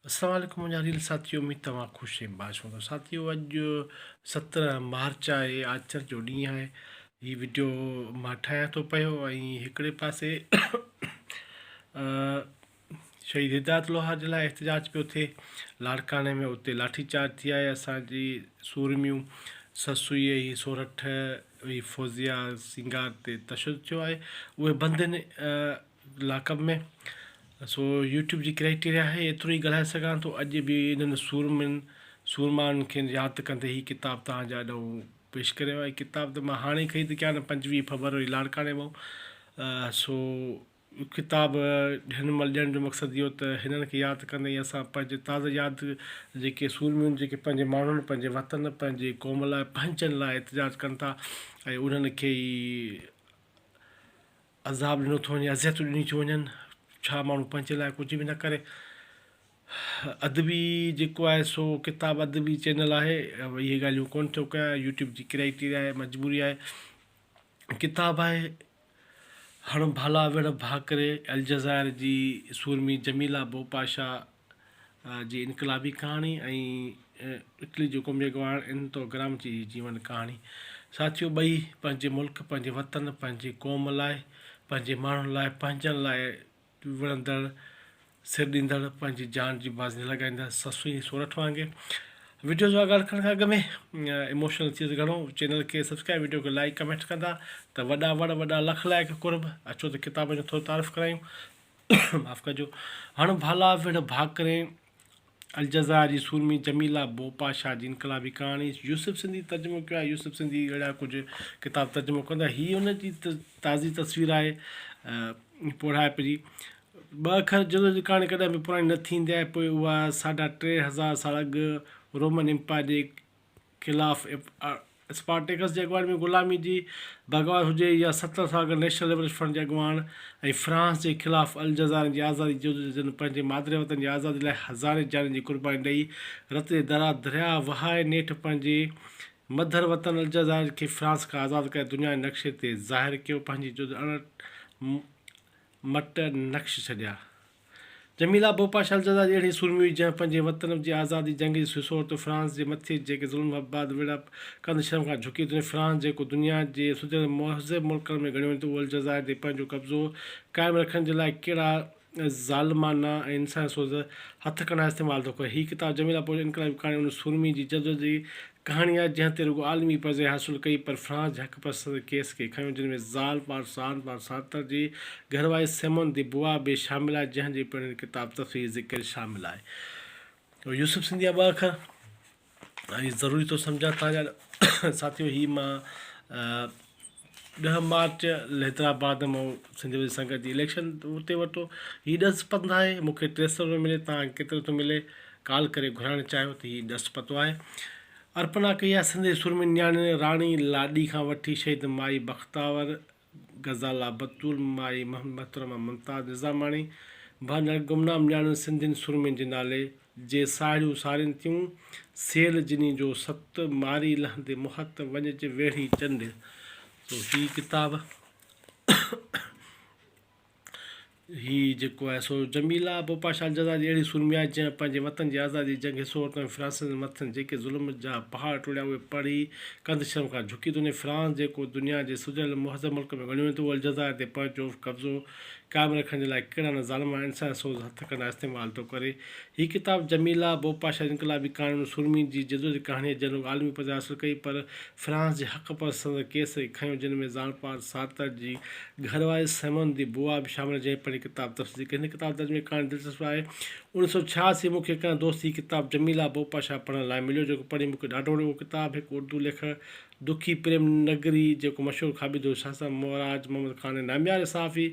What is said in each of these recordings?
السلام عليڪم منهنجا ريل ساٿيو اميد توهان خوش ۽ باش هوندو ساٿيو اڄ 17 مارچ آهي آچر جو ڏينهن آهي هي وڊيو مان ٺاهيان ٿو پيو ۽ هڪڙي پاسي شهيد هدايت لوهار جي لاء احتجاج پيو ٿئي لاڙڪاڻي ۾ اتي لاٺي چارج ٿي آهي اسان جي سورميون سسئي ۽ سورٺ ۽ فوزيا سينگار تي تشدد ٿيو آهي اهي بندن لاڪ اپ ۾ سو يوٽيوب جي ڪرائيٽيريا آهي ايترو ئي ڳالهائي سگهان ٿو اڄ به انهن سورمن سورمائن کي ياد ڪندي هي ڪتاب توهان جي آڏو پيش ڪريو آهي ڪتاب ته مان هاڻي خريد ڪيا آهن 25 فبروري لاڙڪاڻي مان سو ڪتاب هن مهل ڏيڻ جو مقصد اهو ته هنن کي ياد ڪندي اسان پنهنجي تازه ياد جيڪي سورميون جيڪي پنهنجي ماڻهن پنهنجي وطن پنهنجي قوم لاء پنهنجن لاء احتجاج ڪن ٿا ۽ انهن کي ئي عذاب ڏنو ٿو وڃي اذيتون ڏنيون ٿيون وڃن ڇا ماڻهو پنهنجي لاء ڪجهه به نه ڪري ادبي جيڪو آهي سو ڪتاب ادبي چينل آهي اهي ڳالهيون ڪون ٿو ڪيان يوٽيوب جي ڪرائيٽيريا آهي مجبوري آهي ڪتاب آهي هڻ ڀالا وڙ ڀاڪري الجزائر جي سورمي جميلا بوپاشا جي انقلابي ڪهاڻي ۽ اٽلي جو قومي اڳواڻ انتو گرامچي جي جيون ڪهاڻي. ساٿيو ٻئي پنهنجي ملڪ، پنهنجي وطن، پنهنجي قوم لاء، پنهنجي ماڻهن لاء، پنهنجن لاء وڙهندڙ، سر ڏيندڙ، پنهنجي جان جي بازي نه لڳائيندڙ سسئي ۽ سورٺ وانگي. وڊيو جو آغاز ڪرڻ کان اڳ ۾ ايموشنل ٿيس گهڻو چينل کي سبسڪرائب وڊيو کي لائيڪ ڪمينٽ ڪندا ته وڏا وڙ وڏا لک لائق قرب اچو ته ڪتابن جو ٿورو تعارف ڪرايون. معاف ڪجو هڻ ڀالا وڙهه ڀاڪرين الجزائر جي سورمي جميلا بوپاشا جي انقلابي ڪهاڻي يوسف سنڌي ترجمو ڪيو آهي يوسف سنڌي اهڙا ڪجهه ڪتاب ترجمو ڪندو آهي هي ان جي تازي تصوير آهي پوڙهائپ جي ٻه اکر جدوجهد ڪهاڻي ڪڏهن به پراڻي نه ٿيندي آهي پوء اها ساڍا 3000 سال اڳ رومن امپائر جي خلاف اسپارٽيڪس جي اڳواڻي ۾ غلامي جي بغاوت هجي يا 70 سال اڳ نيشنل لبريشن فرنٽ جي اڳواڻ ۽ فرانس جي خلاف الجزائر جي آزادي جدوجهد جن پنهنجي مادري وطن جي آزادي لاء هزارين جانين جي قرباني ڏئي رت جي درا درياهه وهائي نيٺ پنهنجي مڌر وطن الجزائر کي فرانس کان آزاد ڪري دنيا جي نقشي تي ظاهر ڪيو پنهنجي جد اڻ مٽ نقش ڇڏيا. جميلا بوپا شالجزا جي اهڙي سورمي هئي، جنهن پنهنجي وطن جي آزادي جنگ جي حصو ورتو. فرانس جي مٿي جيڪي ظلم بعد وڙهپ ڪند شرم کان جهڪي ٿي وڃي. فرانس جيڪو دنيا جي سڌريل مهذب ملڪن ۾ ڳڻيو وڃي ٿو، اهو الجزائر تي پنهنجو قبضو قائم رکڻ جي لاء ڪهڙا ظالمانه ۽ انساني سوز هٿ ڪنڊا استعمال ٿو ڪري. هي ڪتاب جميلا بوپا جي انقلابي ڪهاڻي ان سورمي جي جدوجهد جي ڪهاڻي آهي، جنهن تي رڳو عالمي پذيرائي حاصل ڪئي پر فرانس جي حق پسند ڪيس کي کنيو، جن ۾ زال پال سان پال سارتر جي گهر واري سيمون the بوا به شامل آهي، جنهن جي پڻ هن ڪتاب تفصيلي ذڪر شامل آهي. يوسف سنڌيا ٻه اکر ۽ ضروري ٿو سمجهان تان جا ساٿيو هي مان 10 مارچ حيدرآباد مان سنڌ وزير سنگت جي اليڪشن اتي ورتو هي ڏس پتو آهي مون کي 300 روپيه ملي تان ڪيترو ٿو ملي ڪال ڪري گهرائڻ چاهيو ته هي ڏس پتو آهي ارپنا ڪئي آهي سنڌ جي سورمين نياڻين راڻي لاڏي کان وٺي شهيد مائي بختاور غزالا بتول، مائي محترمه ممتاز نظاماڻي، ڀنر گمنام نياڻين سنڌين سورمين جي نالي، جي ساهڙيون سارين ٿيون، سيل جني جو ست، ماري لهندي محت، وڃج ويڙهي چنڊ. سو هي ڪتاب. هي جيڪو آهي سو جميلا بوپاشا الجزائر جي اهڙي سورمي آهي جنهن پنهنجي وطن جي آزادي جي جنگ حصو ورتو ۽ فرانسيسن مٿن جيڪي ظلم جا پهاڙ ٽوڙيا اهي پڙهي ڪنڌ شرم کان جهڪي ٿو وڃي. فرانس جيڪو دنيا جي سڌريل مهذب ملڪ ۾ ڳڻيو وڃي ٿو اهو الجزائر تي پنهنجو قبضو قائم رکڻ جي لاء ڪهڙا نه ظالماڻا انساني سوز هٿ ڪنڊا استعمال ٿو ڪري. هي ڪتاب جميلا بوپاشا جي انقلابي ڪهاڻين ۾ سورمي جي جدوجهد ڪهاڻي آهي جنهن رڳو عالمي پذيرائي حاصل ڪئي پر فرانس جي حق پسند ڪيس کي کنيو جن ۾ زان پال سارتر جي گهر واري سيمون the بوا به شامل آهي جنهن پنهنجي ڪتاب تفصيلي ڪئي. هن ڪتاب ترجمي ڪهاڻي دلچسپ آهي. 1986 مون کي ڪنهن دوست هي ڪتاب جميلا بوپاشا پڙهڻ لاء مليو جيڪو پڙهي مون کي ڏاڍو وڻيو. اهو ڪتاب هڪ اردو ليکڪ دکي پريم نگري جيڪو مشهور کاٻي ڌر شاستر معراج محمد خان ۽ نامياري صحافي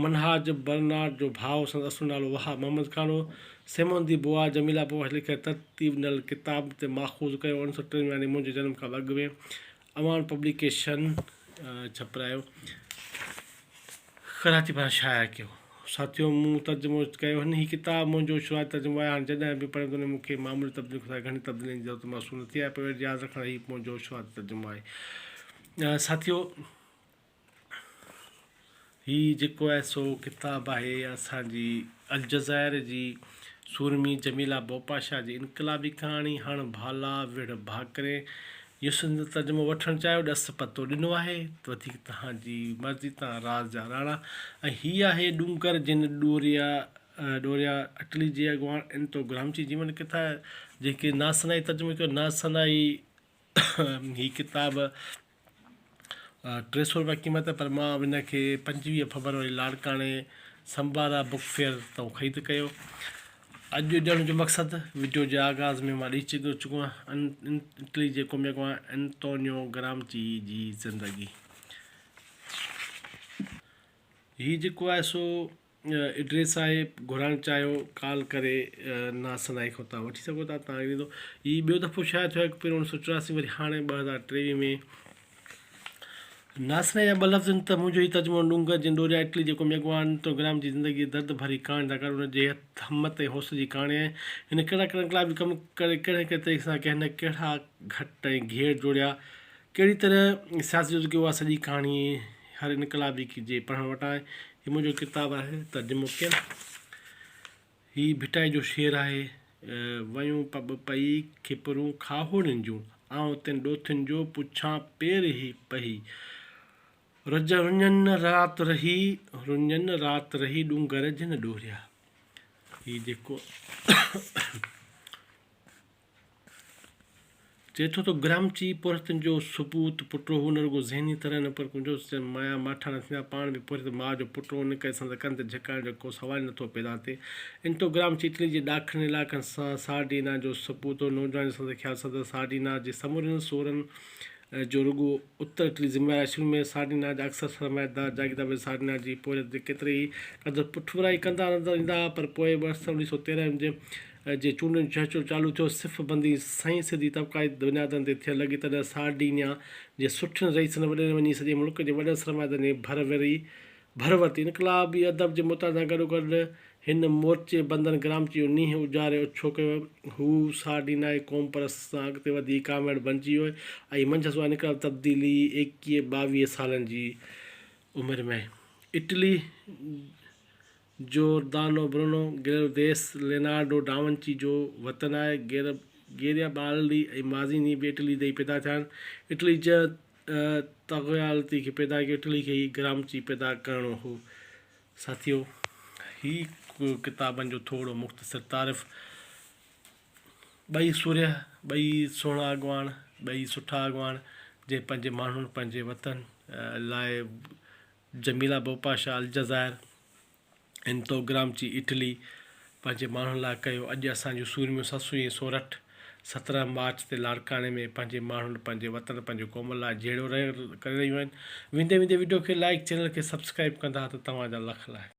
منهاج برنارڊ جو ڀاء هو. سندس اصل نالو وهاب محمد خان هو. سيمون the بوا جميلا بوپاشا لکيل ترتيب ڏنل ڪتاب تي ماخوذ ڪيو. 1993 يعني منهنجي جنم کان به اڳ ۾ امان پبليڪيشن ڇپرايو ڪراچي پاران شايع ڪيو. ساٿيو مون ترجمو ڪيو هن هي ڪتاب منهنجو شروعاتي ترجمو آهي هاڻي جڏهن به پڙهيم ته ان ۾ مون کي معمولي تبديلين کان سواء گهڻي تبديلين جي ضرورت محسوس نه ٿي آهي پر ياد رکڻ هي منهنجو شروعاتي ترجمو آهي ساٿيو هي جيڪو آهي سو ڪتاب آهي اسان جي الجزائر جي. سورمي جميله بوپاشا جي انقلابي ڪهاڻي هڻ ڀالا وڙهه ڀاڪرين جو سنڌ ترجمو وٺڻ چاهيو ڏس پتو ڏنو آهي وڌيڪ توهان جي مرضي تان راز جا راڻا ۽ هي آهي ڏونگر جن ڏوريا ڏوريا اٽلي جي اڳواڻ انتو گرامچي جيون ڪٿا جنهن کي ناثنائي ترجمو ڪيو ناثنائي هي ڪتاب 300 روپيا قيمت پر مان ان کي 25 فبروري لاڙڪاڻي سمبارا بڪ فيئر تان خريد ڪيو. اڄ ڏيڻ جو مقصد وڊيو جي آغاز ۾ مان ڏئي چڪو آهيان اٽلي جي قومي اڳواڻ انتونيو گرامچي جي زندگي. هي جيڪو آهي سو ايڊريس آهي گهرائڻ چاهيو ڪال ڪري ناسنائي کان تان وٺي سگهو ٿا تان ايندو هي ٻيو دفعو شايع ٿيو آهي هڪ پهريون 1984 وري هاڻي 2023 ۾ ناسنائي جا ٻه لفظ آهن ته منهنجو هي ترجمو ڏونگر جن ڏوريا اٽلي جي قومي اڳواڻ انتوگرام جي زندگي جي درد ڀري ڪهاڻي ٿا ڪري ان جي همت ۽ حوصلي جي ڪهاڻي آهي هن ڪهڙا ڪهڙا انقلابي ڪم ڪري ڪهڙي ڪهڙي طريقي سان ڪنهن ڪهڙا گهٽ ۽ گهيڙ جوڙيا ڪهڙي طرح سياسي جزو ڪيو اها سڄي ڪهاڻي هر انقلابي جي پڙهڻ وٽان آهي. هي منهنجو ڪتاب آهي ترجمو ڪيل. هي ڀٽائي جو شعر آهي. ويون پٻ پئي کپرون کاهوڙين جون، آئون تن ڏوٿين جو پڇان پير هي پهي. رج رڃن رات رهي، رڃن رات رهي ڏونگر جن ڏوريا. هي جيڪو. چئي ٿو ته گرامچي پورهيتن جو سپوت پٽ هو، نه رڳو ذهني طرح نه پر ڪنجوس چئن مايا ماٺا نه ٿيندا، پاڻ به پورهيت ماء جو پٽ هو، ان ڪري سندس ڪنڌ جهڪائڻ جو ڪو سوال ئي نٿو پيدا ٿئي. انتو گرامچي اٽلي جي ڏاکڻين علائقن سان سارڊينا جو سپوت هو. نوجواني سندس خيال سندس سارڊينا جي سمورين سورن جو رڳو اتر اٽلي ذميوار آهي. شروع ۾ سارڊينا جا اڪثر سرمائيدار جاگيردار به سارڊينا جي پورهيت جي ڪيتري ئي قدر پٺڀرائي ڪندا نظر ايندا هئا پر پوء 1913 جي جي چونڊن جو چهچو چالو ٿيو، صف بندي سئين سڌي طبقاتي بنيادن تي ٿيڻ لڳي، تڏهن سارڊينيا جي سٺن رئيسن وڏيرن وڃي سڄي ملڪ جي وڏن سرمائيدارن جي ڀر وري ڀر ورتي. انقلابي ادب جي مطالعي سان گڏوگڏ هن مورچي بندن گرامچي جو نينهن اجاري اڇو ڪيو. هو سارڊينائي قوم پرست سان اڳتي وڌي ڪامريڊ بنجي ويو ۽ منجهس اها انقلابي تبديلي ايڪيهه ٻاويهه سالن جي عمر ۾ آئي. اٽلي جوردانو برونو، گليرو ديس، لينارڊو ڊاونچي جو وطن آهي. گيريبالڊي ۽ مازيني به اٽلي تي ئي پيدا ٿيا آهن. اٽلي جنهن تغيالتي کي پيدا ڪيو، اٽلي کي ئي گرامچي پيدا ڪرڻو هو. ساٿيو! هي ڪتابن جو ٿورو مختصر تعارف. ٻئي سورهيه، ٻئي سهڻا اڳواڻ، ٻئي سٺا اڳواڻ، جنهن پنهنجي ماڻهن، پنهنجي وطن لاء جميله بوپاشا الجزائر، انتو گرامچي اٽلي، پنهنجي ماڻهن لاء ڪيو. اڄ اسان جون سورميون سسئي ۽ سورٺ 17 مارچ تي لاڙڪاڻي ۾ پنهنجي ماڻهن، پنهنجي وطن، پنهنجي قوم لاء جهيڙو ڪري رهيون آهن. ويندي ويندي وڊيو کي لائيڪ چينل کي سبسڪرائيب ڪندا ته توهان جا لک لائق.